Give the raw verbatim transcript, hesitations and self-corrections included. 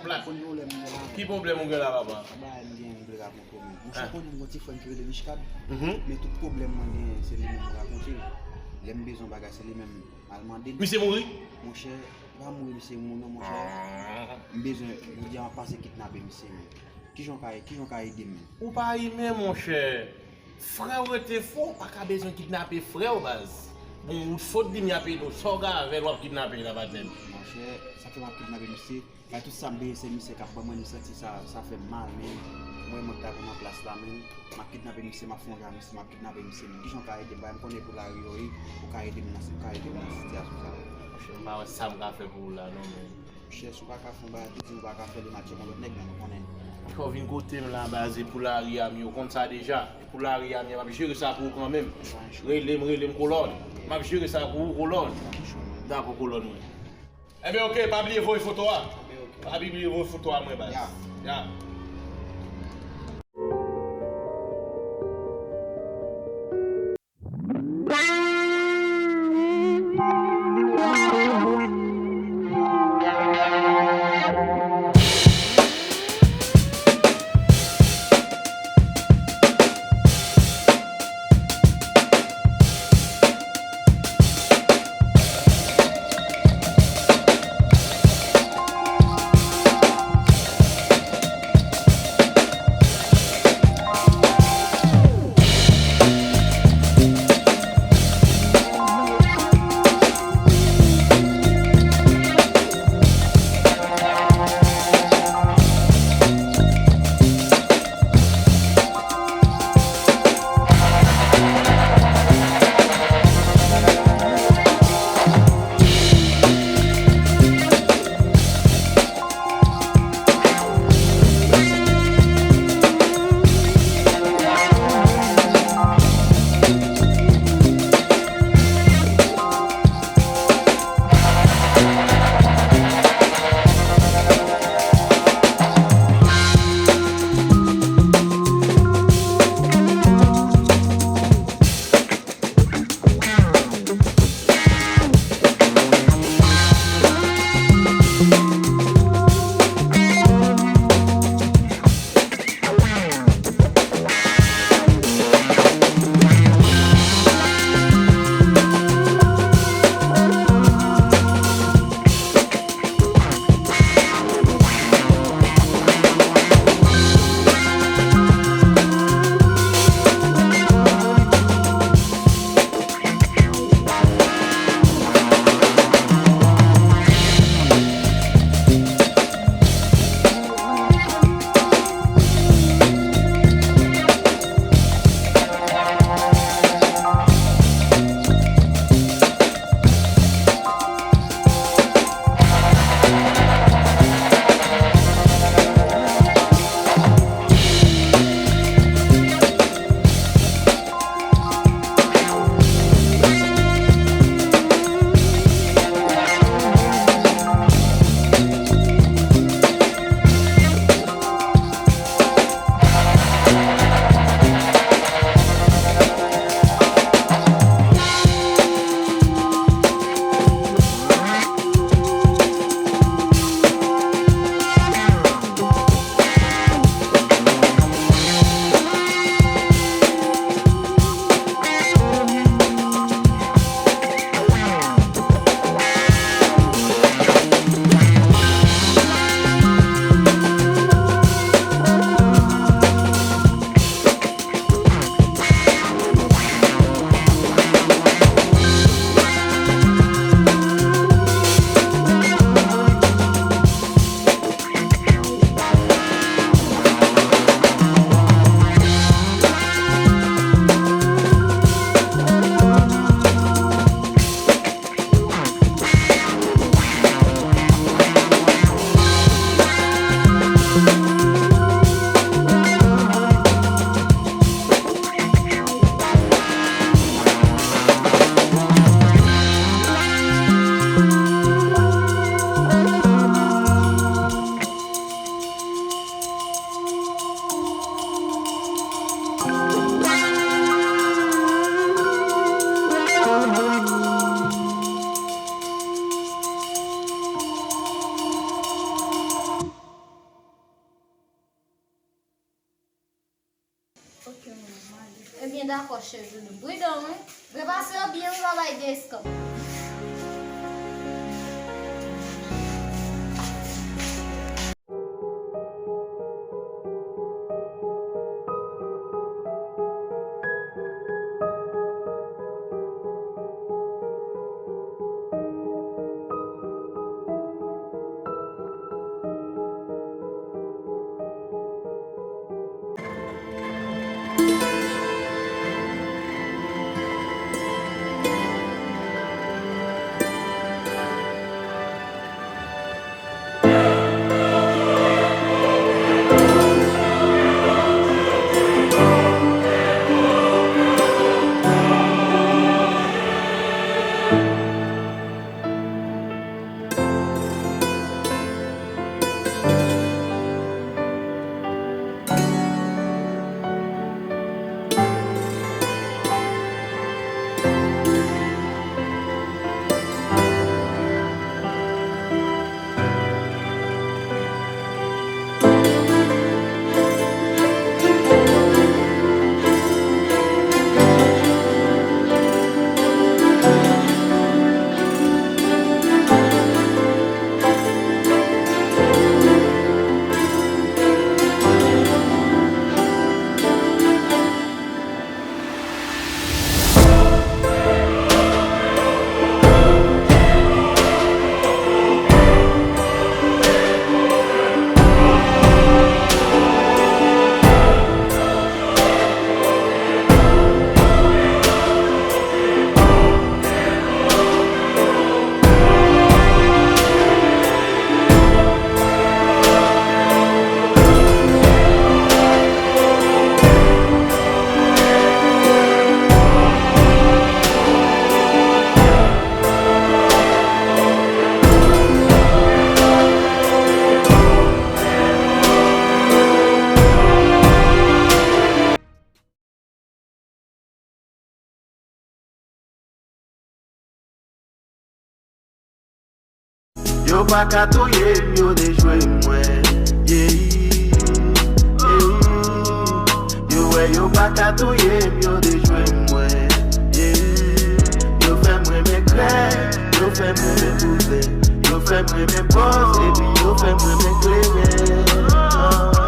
Plat. Konn pwoblèm m gen la. Ki pwoblèm ou gen la, papa? Bagay m gen, m vle rakonte w menm. Monchè, konnen m gon ti frè m ki rele Richcard. Men tout pwoblèm mwen genyen, se li menm m rakonte l. Lè m bezwen bagay, se li menm m al mande l. Misye mouri? Monchè, li pa mouri, misye mouri non, monchè. M bezwen, jodi a m ap panse kidnape misye menm. Kijan w ka, kijan w ka ede m menm? Ou pa imen, monchè. Frè w rete frè, w pa ka bezwen kidnape frè w, baz. Bon, ou sot di m y ap ede w, sa w gen avè l w ap kidnape la, patnè m? Monchè, sa fè m ap kidnape misye. Bay tout sa m bezwen, se misye k ap ban mwen, m santi sa, sa fè m mal, men mwen, mwen ta pran nan plas la, men m ap kidnape misye, m ap fè yon jan misye, m ap kidnape misye, men kijan w ka ede m? Bay m konnen pou lari yo, wi, ou ka ede m nan, ou ka ede m nan sitiyasyon sa. Monchè, m pa wè sa m ka fè pou ou la, non, men. Monchè, si w pa ka fè yon bagay, tou di w pa ka fè li, m ap tcheke yon lòt nèg, men nou konnen. Monchè, w vin kote m la, baz, e pou lari a m ye, w konn sa deja. E pou lari a m ye, m ap jere sa pou ou kanmenm. Rele m, rele m, kolòn. M ap jere sa pou ou, kolòn. Dakò, kolòn mwen. Enben, oke, pa bliye voye foto a. Pa bliye voye foto a mwen, baz. Ya. Ya. Dakò, cheri, nou pridan, wi. Repase yo byen, wi, pa bay de eskanp. Yo pa ka touye m, yo dejwe mwen. Yeah, yeah. Yo wè, yo pa ka touye m, yo dejwe mwen. Yeah. Yo fè m renmen krèk, yo fè m renmen bouzen, yo fè m renmen pòz, epi yo fè m renmen kleren. Ah.